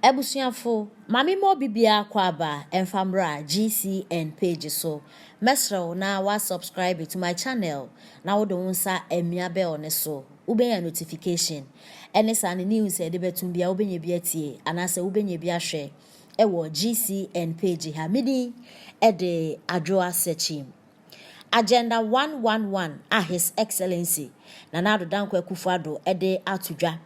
Abusuafo, ma me ma obi biara kɔ aba mfa mmra GCN page so. Mɛsrɛ wo na wa subscribe to my channel na wode wo nsa amia bell ne so. Wobɛnya notification. Ɛne saa ne news a yɛde bɛtum bia wobɛnya bi atie anaasɛ wobɛnya bi ahwɛ ɛwɔ GCN page ha. Medi ɛde Adwoa Sekyim. Agenda 111 a His Excellency Nana Addo Dankwa Akufo-Addo ɛde ato dwa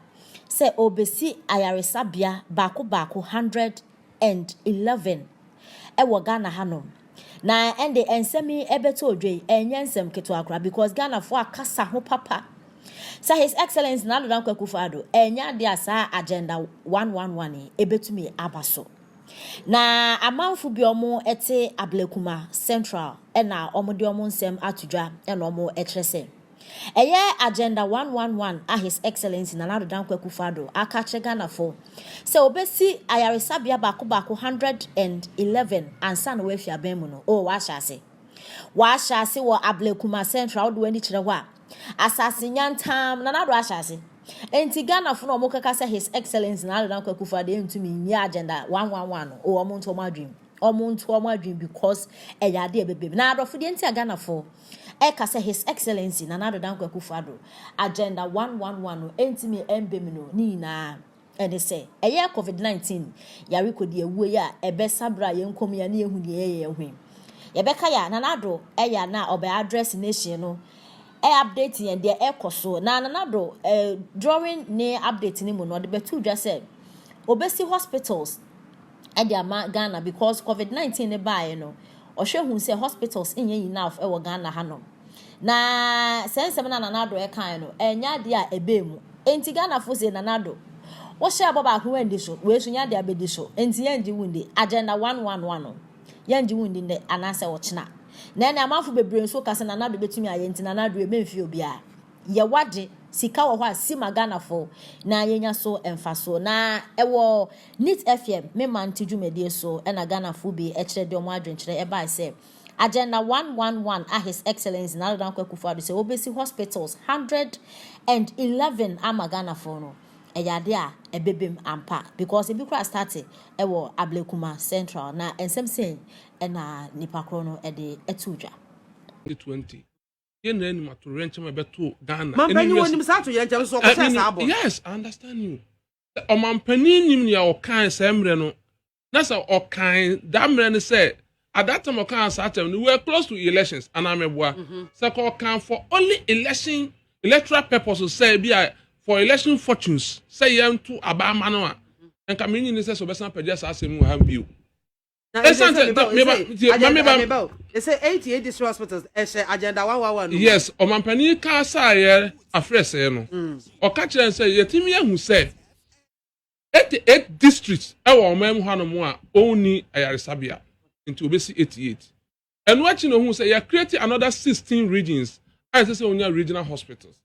sɛ obesi ayaresabea baako baako 111 ɛwɔ Ghana hanom. Na ɛnde nsɛm yi ɛbɛtɔ odwa yi, ɛnyɛ nsɛm ketewa koraa because Ghanafoɔ akasa ho papa sɛ His Excellence Nana Addo Dankwa Akufo-Addo, ɛnyɛ adeɛ a saa Agenda 111 yi ɛbɛtumi aba so. Na amanfo bi a wɔte Ablekuma Central ɛna wɔde wɔn nsɛm ato dwa, ɛna wɔkyerɛ sɛ ɛyɛ Agenda 111 a His Excellency Nana Addo Dankwa Akufo-Addo aka kyerɛ Ghanafoɔ sɛ obesi ayaresabea baako baako 111 ansa na wafi abɛn mu no, o wahyɛ ase wɔ Ablekuma Central. Wode w'ani kyerɛ hɔ a, asase nyantam Nana Addo ahyɛ ase. Nti Ghanafoɔ na wɔn keka sɛ His Excellence Nana Addo Dankwa Akufo-Addo ntumi nyɛ Agenda 111 no, o wɔn nto wɔn adwene, wɔn nto wɔn adwene because ɛyɛ adeɛ bɛbɛm. Na adɔfo deɛ, nti a Ghanafoɔ ɛka sɛ His Excellency Nana Addo Dankwa Akufo-Addo Agenda 111 no ntumi mbɛm no, ne nyinaa ɛne sɛ ɛyɛ COVID-19 yare kɔdi awuo yi a ɛbɛsa berɛ a yɛn kɔm yɛ ne yɛhu deɛ yɛyɛ yɛn ho yi. Yɛbɛka yɛ a, Nana Addo ɛyɛ a na ɔbɛ address nation no, ɛ update yɛn deɛ ɛkɔ so. Na Nana Addo during ne update ne mu no, ɔde bɛto dwa sɛ obesi hospitals ɛde ama Ghana because COVID-19 ne baeɛ no, ɔhwɛ hu sɛ hospitals nyɛ enough ɛwɔ Ghana hanom. Na sɛ nsɛm na Nana Addo ɛkae no, ɛnyɛ adeɛ a ɛbɛn mu. Nti Ghanafoɔ sɛ Nana Addo, wohyɛ abɔ baako wandi so, wei so nyɛ adeɛ abɛdi so. Nti yɛngye wo ndi Agenda 111 no, yɛngye wo ndi nnɛ anaasɛ ɔkyena. Na ɛne amanfo bebree nso ka sɛ Nana Addo bɛtumi ayɛ. Nti Nana Addo, ɛmɛmfi obiara yɛ wagye sika wɔ hɔ a si ma Ghanafoɔ na yɛnya so mfasoɔ. Na ɛwɔ Neat FM me mante dwumadie so, ɛna Ghanafoɔ bi ɛkyerɛ deɛ ɔmo adwenkyerɛ ɛbae sɛ Agenda 111 a His Excellence Nana Addo Dankwa Akufo-Addo sɛ wɔbɛsi hospitals 111 ama Ghanafoɔ no, ɛyɛ ade a ɛbɛbɛm ampa because ebi kora start ɛwɔ Ablekuma Central. Na nsɛm sɛn ɛna nipa korɔ no ɛde ɛto dwa? 20 yɛn nyinaa nim atoyerɛnkyɛm a ɛbɛto Ghana. Mampanyin wɔ nim saa atoyerɛnkyɛm so ɔkɔhyɛ saa bɔ. Yes, I understand you. Ɔmampanin nim nea ɔkan saa mmerɛ no, na sɛ ɔkan that mmerɛ no sɛ at that time ɔkan saa time no, we were close to elections anamɛboa sɛ kɔ ɔkan for only election, electoral purposes, sɛ ebi a for election fortunes sɛ yɛn to abaama no a, nka mi nyini sɛ ɔbɛsan pɛgya saa asɛm wɔ ha bio. Esan sɛ meba ɛsɛ 88 district hospitals ɛhyɛ Agenda 111. Yes, ɔmampanin kaa saa yɛ afrɛsɛɛ no, ɔka kyerɛ sɛ yɛtumi ahu sɛ 88 districts ɛwɔ ɔman mu hanom a ɔnni ayaresabea, nti obesi 88. Ɛno akyi na ohun sɛ yɛ create another 16 regions a ɛsɛ sɛ onya regional hospitals.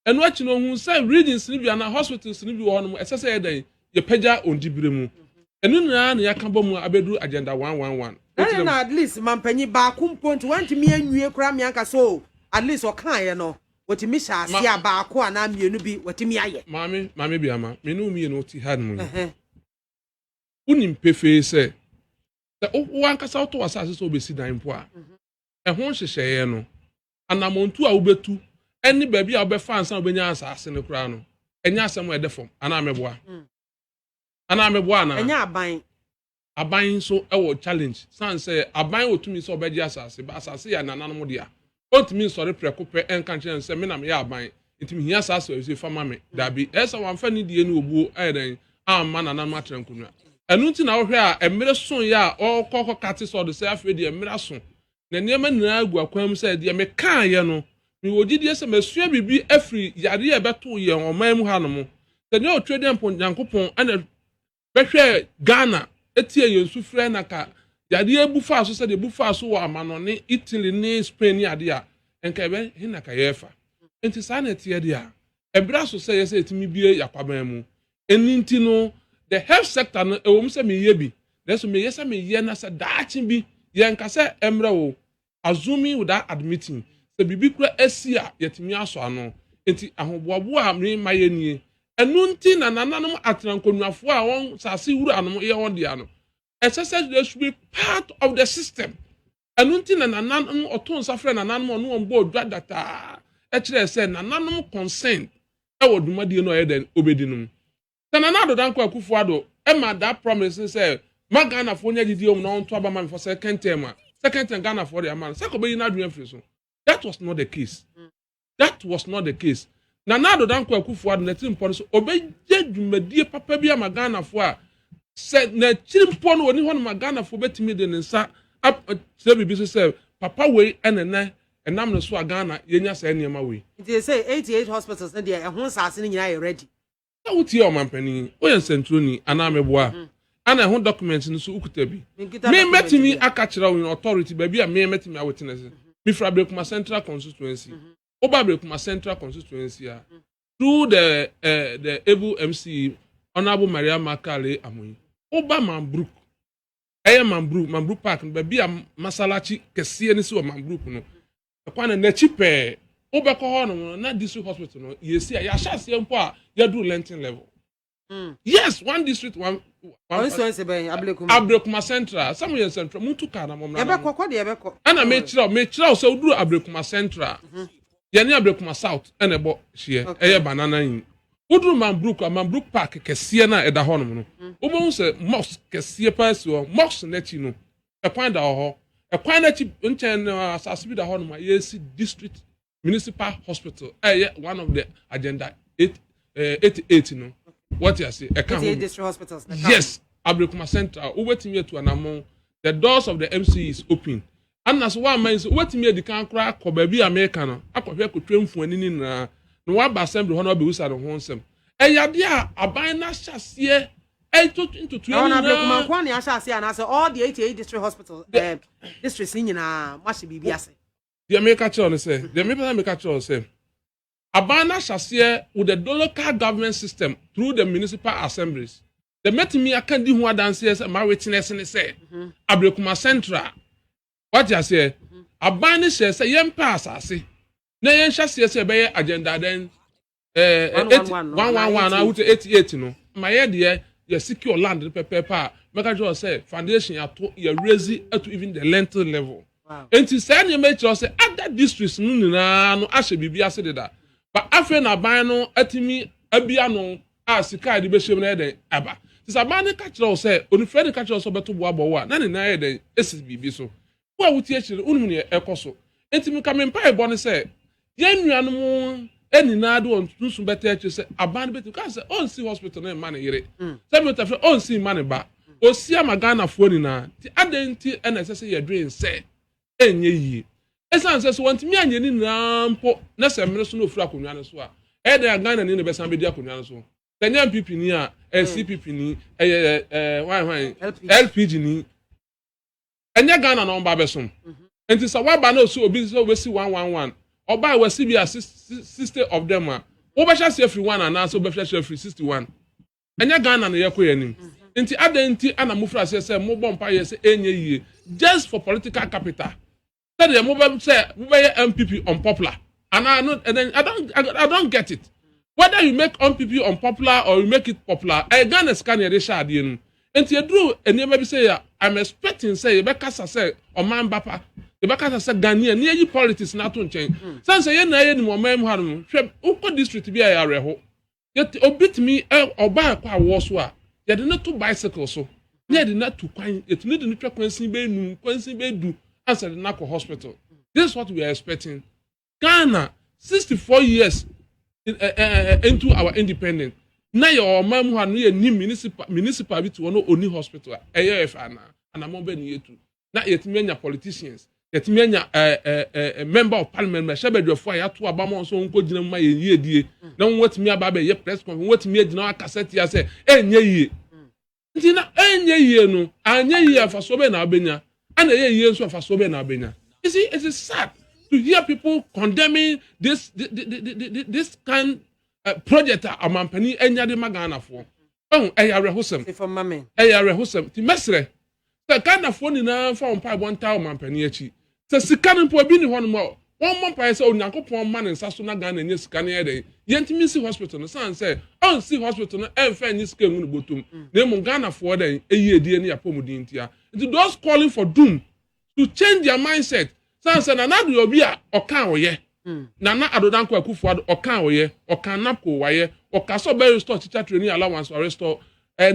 Ɛno akyi na ohun sɛ regions ni bi anaa hospitals ni bi wɔ hɔnom ɛsɛ sɛ yɛdɛn yɛpɛgya ondibire mu. Ɛno nyinaa na yɛaka bɔ mu a abɛduru Agenda 111. Ɛne na at least mampanyin baako mpo nti wantumi anwie koraa mianka so at least ɔkaeɛ no, wɔtumi hyɛ ase a baako anaa mmienu bi wɔtumi ayɛ. Maame, maame bi ama me ne wo mmienu ti ha nom yi, wonim pefee sɛ wo ankasa wotɔ w'asase sɛ wobɛsi dan mpo a, ɛho nhyehyɛeɛ no, anammɔntu a wobɛtu ɛne baabi a wobɛfa ansa na wobɛnya asase no koraa no, ɛnyɛ asɛm a ɛdɛ fam anaa mɛboa anaa mɛboa anaa? Ɛnyɛ aban. Aban nso ɛwɔ challenge san sɛ aban wɔ tumi sɛ ɔbɛgye asase ba, asase yɛ nananom dea. Ɔntumi nsɔre prɛko pɛ ɛnka nkyerɛ no sɛ me na meyɛ aban nti mehia saa asase ɛsɛ fa ma me. Dabi, ɛyɛ sɛ wamfa ne die ne obuo ɛyɛ dɛn amma nananom atena nkonnwa. Ɛno nti na wohwɛ a, mmerɛ so yɛ a ɔkɔ kɔ kate sɛ ɔde sɛ afei deɛ mmerɛ so na nneɛma nyinaa gu akwan mu sɛ deɛ mekaayɛ no, mewɔ gyidie sɛ masua biribi afiri yareɛ a ɛbɛto yɛn ɔman mu hanom sɛ nea ɔtwe deɛ mpo Nyankopɔn ɛna bɛhwɛ Ghana etie yɛn sufrɛ na ka yadeɛ bu fa so sɛdeɛ bu fa so wɔ amanɔne, Italy ne Spain ne adeɛ a nka ɛbɛ he na ka yɛrefa. Nti saa na ɛteɛ deɛ a, ɛbrɛ so sɛ yɛsɛ yɛtumi bie yakwaban mu. Ɛni nti no, the health sector no, ɛwɔ mu sɛ meyɛ bi, nanso meyɛ sɛ meyɛ na sɛ daakye bi yɛnka sɛ ɛmmerɛ wo, assuming without admitting sɛ biribi kura asi a, yɛtumi asɔ ano. Nti ahoboaboa a mema yɛ nie. Ɛno nti na nananom atenankonnwafoɔ a wɔn nsase wuranom yɛ wɔn dea no, ɛsɛ sɛ they should be part of the system. Ɛno nti na nananom ɔto nsa frɛ nananom ɔne wɔn bɔɔ dwa dataa ɛkyerɛ sɛ nananom concern ɛwɔ dwumadie no a ɔyɛ dɛn obɛdi no mu. Sɛ Nana Addo Dankwa Akufo Addo ɛma that promise sɛ ma Ghanafoɔ nya gyidie wɔm na ɔnto aba ma me for second term a, second term Ghanafoɔ de ama no sɛ kɔbɛyi n'adwene afiri so. That was not the case. That was not the case. Nana Addo Dankwa Akufo Addo n'atiri mpɔ no so ɔbɛgye dwumadie papa bi ama Ghanafoɔ a sɛ n'akyiri mpɔ no oni hɔ no ma Ghanafoɔ bɛtumi de ne nsa akyerɛ biribi so sɛ papa wei ɛna nɛ ɛnam ne so a Ghana yɛnya saa nneɛma wei. Nti sɛ 88 hospitals no deɛ, ɛho nsase no nyinaa yɛ ready? Sɛ wotie ɔmampanin, woyɛ nsɛnturoni anaa meboa ana ɛho document no so wokuta bi? Menkita Me document mɛtumi bi. Aka kyerɛ wo in authority baabi a me mɛtumi awotena mefiri Ablekuma Central constituency. Woba Ablekuma Central constituency a, through the able MCE, Honourable Maria Makale Amoyi, woba Mambruk, ɛyɛ Mambruk, Mambruk Park no, baabi a masalachi kɛseɛ no si wɔ Mambruk no, ɛkwan no n'akyi pɛɛ wobɛkɔ hɔ nom no na district hospital no yɛsi a yɛahyɛ aseɛ mpo a yɛduru lintel level. Yes, one district, one Constituency bɛn, Ablekuma? Ablekuma Central. Sɛ moyɛ Central, muntu kaa na mɔmra. Yɛbɛkɔ kɔ deɛ, yɛbɛkɔ. Ɛna mekyerɛw sɛ woduru Ablekuma Central, yɛne Ablekuma South ɛna ɛbɔ hyeɛ. Ɛyɛ banana yi woduru Mambruk a, Mambruk Park kɛseɛ no a ɛda hɔnom no, wobɛhu sɛ mosque kɛseɛ paa si hɔ. Mosque n'akyi no, ɛkwan da hɔ. Ɛkwan n'akyi nkyɛn no, asase bi da hɔnom a yɛsi district municipal hospital. Ɛyɛ one of the agenda 88 no, wɔte ase, ɛka ho 88 bi. district hospitals na ɛka ho. Yes, Ablekuma Central, wobɛtumi atu anammɔn. The doors of the MCE is open. Ana so woama yi so wobɛtumi adi kan koraa akɔ baabi a meka no akɔhwɛ akɔtwa mfuani no nyinaa na woaba assembly hɔ na wabɛwusa ne ho nsɛm. Ɛyɛ adeɛ a aban no ahyɛ aseɛ ɛto ntotoa Ɛwɔ na Ablekuma nyinaa. nko na yɛahyɛ ase anaasɛ all the 88 district hospitals, districts ni nyinaa mo ahyɛ biribi ase? Deɛ meka kyerɛ wo no sɛ, deɛ mepɛ sɛ meka kyerɛ wo sɛ aban no ahyɛ aseɛ with the local government system through the municipal assemblies. The mɛtumi aka di ho adanseɛ sɛ maa witness ne sɛ Ablekuma Central, wate aseɛ, aban no hyɛ sɛ yɛmpɛ asase na yɛnhyɛ aseɛ sɛ ɛbɛyɛ agenda den 111 no, 111 anaa awote 88 no ma yɛ deɛ yɛ secure land no pɛpɛɛpɛ a mɛka kyerɛ wo sɛ foundation ato yɛ raise to even the lintel level. Nti saa nneɛma yi kyerɛ sɛ other districts no nyinaa no ahyɛ biribi ase deda, but afei na aban no atumi abia no a sika a yɛde bɛhyɛ mu no yɛ dɛn aba. Nti sɛ aban no ka kyerɛ wo sɛ onifirɛ no ka kyerɛ wo sɛ ɔbɛto boabɔ wo a, na ne nan yɛ dɛn esi biribi so. Wo a wotie akyire no, wonim nea ɛkɔ so. Nti meka me mpaebɔ ne sɛ yɛn nuanom nyinaa de wɔn sunsun bɛtɛ akyire sɛ aban no bɛtumi kaa sɛ ɔnsi hospital no mma ne yere sɛ mi tafɛ, ɔnsi mma ne ba, osi ama Ghanafoɔ nyinaa. Nti adan nti ɛna ɛsɛ sɛ yɛdwen sɛ ɛnyɛ yie, ɛsiane sɛ so wɔntumi anyɛ ne nyinaa mpo na sɛ mmere so na ofiri akonnwa no so a, ɛyɛ dɛ a Ghana ni na bɛsan bɛdi akonnwa no so. Sɛ nyɛ NPP ni a, ɛyɛ CPP ni, ɛyɛ hwan hwan. LPG. LPG ni, ɛnyɛ Ghana na ɔba abɛsom. Nti sɛ waba na osi obi sɛ obesi 111, ɔbaa wasi bi a 60 of them a, wobɛhyɛ ase afiri one anaasɛ wobɛhyɛ ase afiri 61, ɛnyɛ Ghana na yɛkɔ yɛn anim. Nti adan nti ana mofra aseɛ sɛ mobɔ mpa yɛ sɛ ɛnyɛ yie just for political capital, sɛdeɛ mobɛ sɛ mobɛyɛ NPP unpopular anaa no? And then I don't get it. Whether you make NPP unpopular or you make it popular, ɛyɛ Ghana sika na yɛde hyɛ adeɛ no. Nti eduru nneɛma bi sɛ yɛ, I'm expecting sɛ yɛbɛkasa sɛ ɔman ba pa, yɛbɛkasa sɛ Ghanaian ne yɛyi politics n'ato nkyɛn san sɛ yɛn na yɛ nim ɔman mu ha no. Hwɛ, wokɔ district bi a yɛ awerɛho, yɛte obi tumi ɛ ɔbaa kɔ awɔ so a yɛde ne to bicycle so ne yɛde ne to kwan, yɛtumi de ne twa kwansin bɛyɛ num, kwansin bɛyɛ 10 ansa de ne akɔ hospital. This is what we are expecting. Ghana, 64 years into our independence, na yɛ ɔman mu ha no yɛ ni municipal bi te hɔ no oni hospital a ɛyɛ ɛfɛ ana anamɔ bɛ ne yɛtu na yɛtumi anya politicians, yɛtumi anya ɛɛ ɛɛ ɛɛ member of parliament mmarahyɛbadwafoɔ a yɛato aba ma wɔn nso wɔn nkɔ gyina mu ma yɛn yie die na wɔn watumi aba abɛyɛ press conference, wɔn watumi agyina hɔ akasa tia sɛ ɛnyɛ yie. Nti na ɛnyɛ yie no anyɛ yie, afasoɔ bɛyɛ na abɛnya, ɛna ɛyɛ yie nso, afasoɔ bɛyɛ na abɛnya. You see, it is sad to hear people condemning this kind project a ɔmampanin anya de ma Ghanafoɔ. Ɛho ɛyɛ awerɛhosɛm. Sefo ma me. Ɛyɛ awerɛhosɛm. Nti mɛsrɛ sɛ Ghanafoɔ nyinaa fa wɔn mpaebɔ ntaa ɔmampanin akyi sɛ sika no mpo ebi ni hɔnom a Wɔn mmɔ mpaeɛ sɛ Onyankopɔn mma ne nsa so na Ghana nyɛ sika no yɛ dɛn, yɛntumi nsi hospital no, san sɛ ɔnsi hospital no ɛnfɛ nye sika ngu ne bɔtɔm, na emu Ghanafoɔ dɛn eyi edie ne apɔmuden ntia. Nti those calling for doom to change their mindset, san sɛ Nana Addo yɛ obi a ɔka ɔyɛ. Nana Addo Dankwa Akufo Addo ɔka ɔyɛ, ɔka NABCO wayɛ, ɔka sɛ ɔbɛ restore teacher training allowance, ɔrestore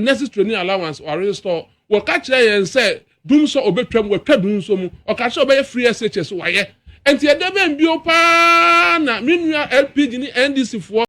nurses training allowance, ɔrestore. Wɔka kyerɛ yɛn sɛ dum sɔ ɔbɛtwam, wɔtwa dum nso mu. Ɔka kyerɛ ɔbɛyɛ free SHS, wayɛ. Nti ɛdɛ bɛn bio paa na me nua LPG ne NDC foɔ?